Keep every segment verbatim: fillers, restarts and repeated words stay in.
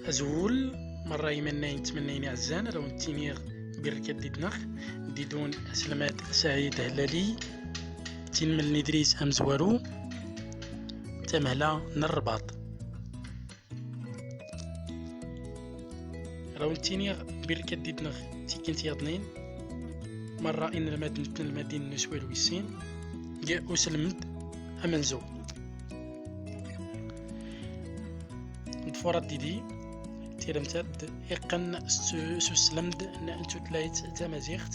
Azul, merra imannayen d tmannayin iɛezzan, ad awen-ttiniɣ birkat did-neɣ, didun aselmad Saɛid Hellali, tinmel n Idris amezwaru, tamehla n Rrbaṭ. Ad awen-ttiniɣ birkat did-neɣ tikkelt yaḍnin, merra inelmaden d tnelmadin n uswir wis sin, g uselmed amenzu. Ḍfurat didi, tiremt ad iqqen s, s uslemd n tutlayt tamaziɣt.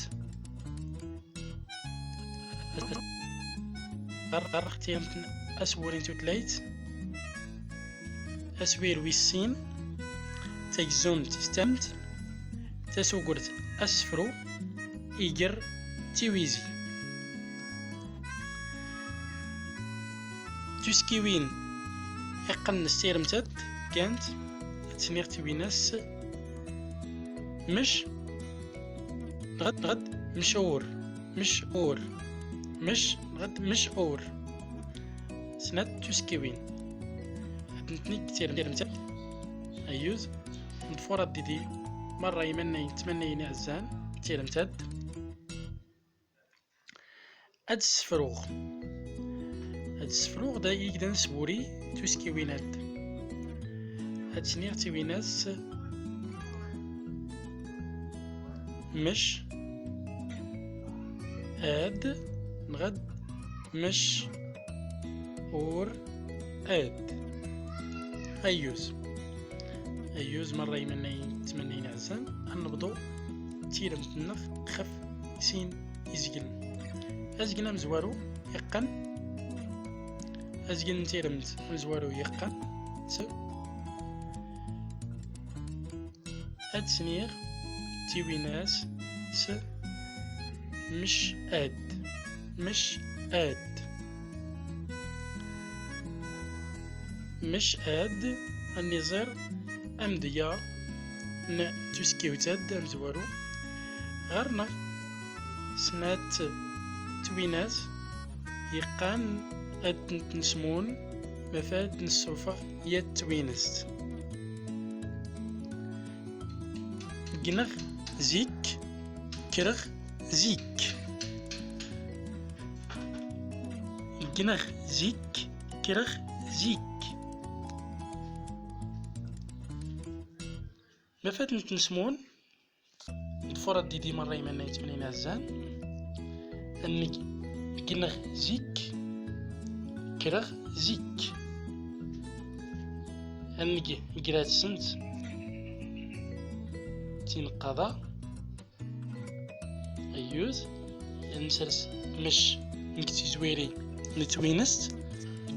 Ɣer, ɣer tiremt n aswuri n tutlayt, aswir wis sin, tagzumt tis tamt, tasugurt asefru, iger tiwizi. Tuskiwin iqqen s tiremt ad gant, ad sniɣ tiwinas, mec, nɣed, nɣed, mec ur, mec ur, mec, nɣed, mec ur. Snat tuskiwin. Ad ntnig tiremt ad. Ayyuz. Ḍfurat didi, merra imannayen d tmannayin iɛezzan, tiremt ad. Ad sefruɣ. Ad sefruɣ da igdan sburi tuskiwin ad. Ad sniɣ tiwinas mec ad, nɣed mec ur ad. Ayyuz. Ayyuz, merra imannayen d tmannayin iɛezzan, ad nebḍu tiremt-nneɣ xef sin izglen. Azgen amezwaru iqqen, azgen n tiremt amezwaru iqqen s ad sniɣ tiwinas s mec ad, mec ad. Mec ad, ad niẓer amedya n tuskiwt ad amezwaru. Ɣer-neɣ snat twinas iqqan ad tent-nsmun, mafad nessufeɣ yat twinest. Gneɣ zik, kreɣ zik. Gneɣ zik, kreɣ zik. Mafad tent-nsmun, ḍfurat didi merra imannayen d tmannayin iɛezzan. Ad neg gneɣ zik, kreɣ zik. Ad neg grat-sent tineqqaḍa. Ayyuz. Ad nsers mec deg tizwiri n twinest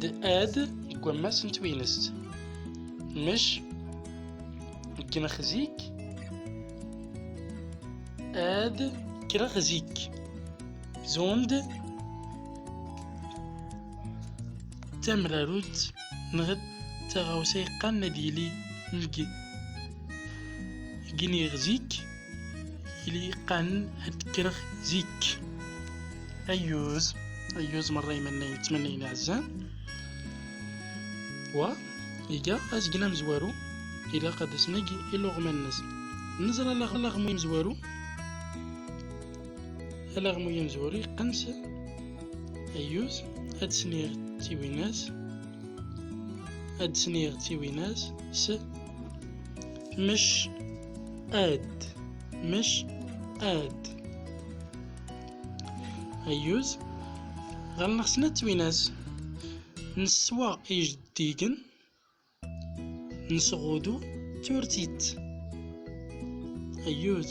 d ad deg wammas n twinest. Mec gneɣ zik, ad kreɣ zik. Zund tamrarut nɣed taɣawsa iqqan ad yili neg gniɣ zik, yili iqqan ad kreɣ zik. Ayyuz, ayyuz merra imannayen d tmannayin iɛezzan. Wa iga azgen amezwaru, ilaq ad as-neg iluɣma-nnes. Neẓra alaɣ-, alaɣmu amezwaru. Alaɣmu amezwaru iqqen s ayyuz, ad sniɣ tiwinas, ad sniɣ tiwinas s mec ad, mec ad. Ayyuz, ɣer-neɣ snat twinas. Neswa ijeddigen, nesɣudu turtit. Ayyuz,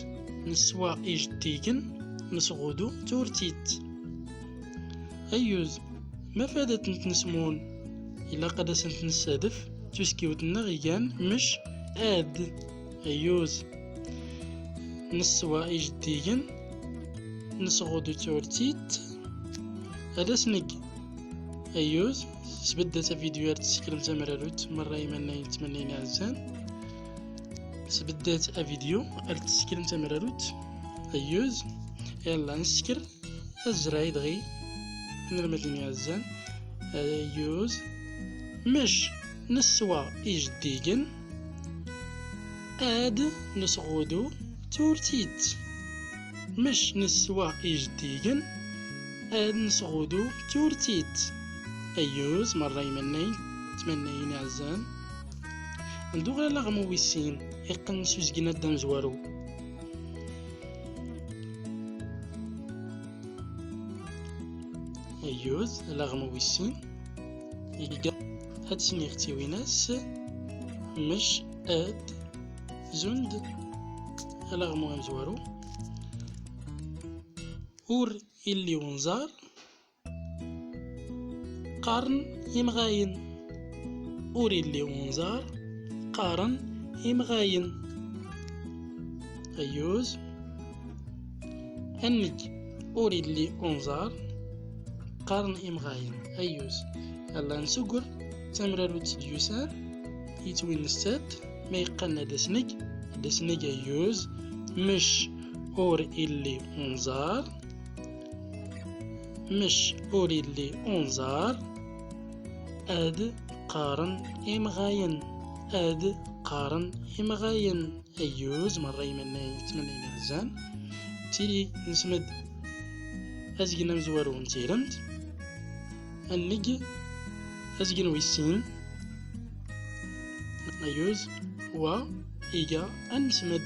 neswa ijeddigen, nesɣudu turtit. Ayyuz, mafad ad tent-nsmun? Ilaq ad asent-nessadef tuskiwt-nneɣ igan mec ad. Ayyuz, neswa ijeddigen, nesɣudu turtit, ad as-neg. Ayyuz, sbeddat avidyu ar tessekrem tamrarut, merra imannayen d tmannayin iɛezzan. Sbeddat avidyu ar tessekrem tamrarut. Ayyuz, yalla nessekr azray dɣi inelmaden iɛezzan. Ayyuz, mec neswa ijeddigen, Ad nesɣudu turtit. Mec neswa ijeddigen, ad nesɣudu turtit. Ayyuz, merra imennayen, tmennayen iɛezzan. Nduɣ alaɣmu wis sin, iqqen s uzgen ad d amezwaru. Ayyuz, alaɣmu wis sin. Iga ad sniɣ tiwinas, mec ad zund alaɣmu amezwaru. Ur illi unẓar, qqaren imɣayen. Ur illi unẓar, qqaren imɣayen. Ayyuz. Annig ur illi unẓar, qqaren imɣayen. Ayyuz. Alla nsugger tamrarut d-yusan i twinest-ad, ma yeqqan ad as-neg, ad as-neg ayyuz, mec ur illi unẓar, mec ur illi unẓar, ad qqaren imɣayen, ad qqaren imɣayen. Ayyuz, merra imennayen, tmennayen iɛezzan. Tili nesmed azgen amezwaru n tiremt. Annig azgen wis sin. Ayyuz, wa iga ad nesmed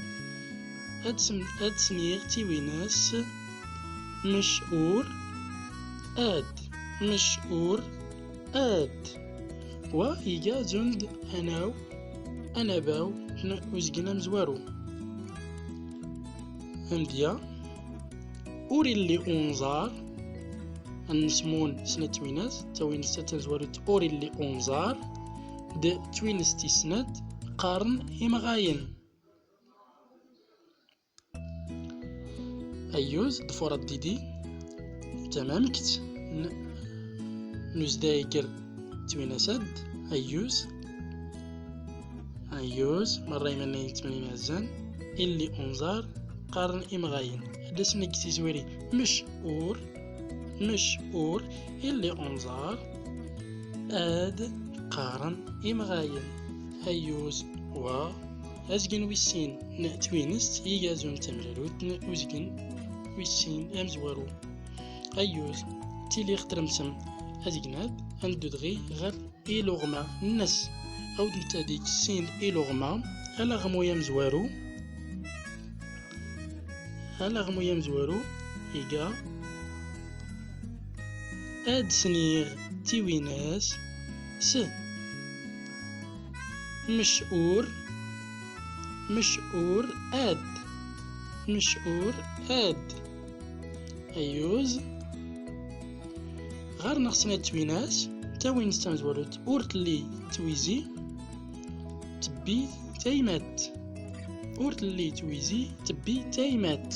ad sm-, ad sniɣ tiwinas. Mec ur ad, mec ur ad. Wa iga zund anaw, anabaw n uzgen amezwaru. Amedya, ur illi unẓar, ad nesmun snat twinas, tawinest tamezwarut ur illi unẓar, d twinest tis snat, qqaren imɣayen. Ayyuz, ḍfur ad didi tamamkt n-, n uzday ger twinas ad, ayyuz. Ayyuz, merra imennayen, tmennayen iɛezzan, illi unẓar, qqaren imɣayen. Ad as-neg tizwiri, mec ur, mec ur illi unẓar, ad qqaren imɣayen. Ayyuz, wa azgen wis sin n twinest iga zund tamrarut n uzgen wis sin amezwaru. Ayyuz, tili ɣ tremsem azgen ad, ad neddu dɣi ɣer iluɣma nnes. Awd netta dik sin iluɣma, alaɣmu amezwaru, alaɣmu amezwaru iga ad sniɣ tiwinas s mec ur, mec ur ad, mec ur ad. Ayyuz. Ɣer neɣ snat twinas, tawinest tamezwarut ur telli twizi, tebbi taymat. Ur telli twizi, tebbi taymat.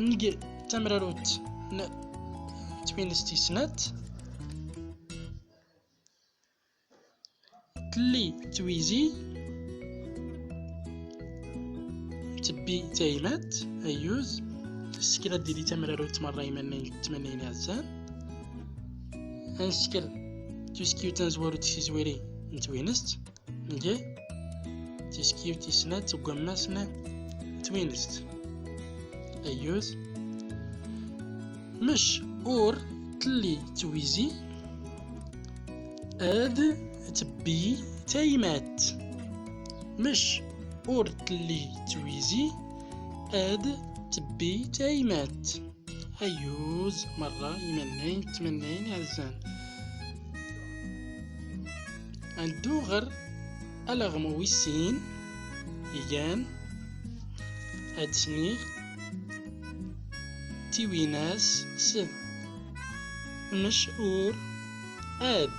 Neg tamrarut n twinest tis snat. Telli twizi, tebbi taymat, ayyuz. Sskil ad dili tamrarut merra imennayen, tmennayen iɛezzan. Ad nskel tuskiwt tamezwarut s tizwiri n twinest. Ngi tiskiwt tis snat deg wammas n twinest. Ayyuz. Mec ur telli twizi, ad tebbi taymat. Mec ur telli twizi, ad tebbi taymat. Ayyuz, merra imennayen, tmennayen iɛezzan. Ad neddu ɣer alaɣmu wis sin, igan ad sniɣ tiwinas s mec ur ad.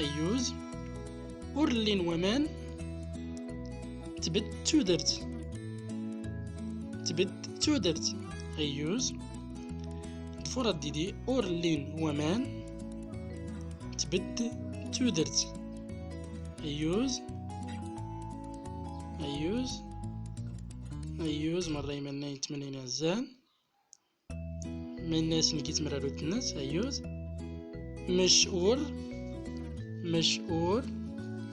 Ayyuz. Ur llin waman, tbedd tudert. Tbedd tudert. Ayyuz. Ḍfur ad didi, ur llin waman, tbedd tudert. Ayyuz. Ayyuz. Ayyuz, merra imennayen, tmennayen iɛezzan. Mennas ngi tamrarut nnes, ayyuz. Mec ur, mec ur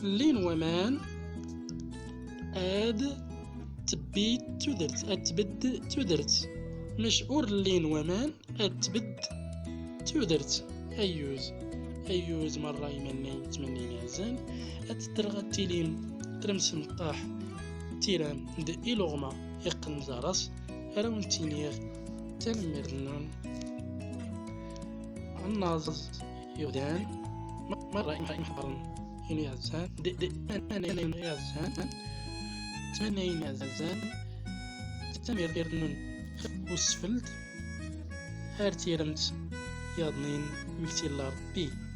llin waman ad tbid tudert, ad tbedd tudert. Mac ur llin waman ad tbedd tudert. Ayyuz, ayyuz merra imannayen tmannayin iɛezzan, ad tedder ad tilim tremsem ṭṭaḥ tiram d iluɣma iqqen zaras, ara wen-ttiniɣ tanemmirt-nnun. Annaẓ yudan, merra imḥeḍren inu iɛezzan, d, d, tmannayin iɛezzan, tmannayin iɛezzan, tanemmirt-nnun ɣef usfeld, ar tiremt yaḍnin mi k-tt-illa Ṛebbi.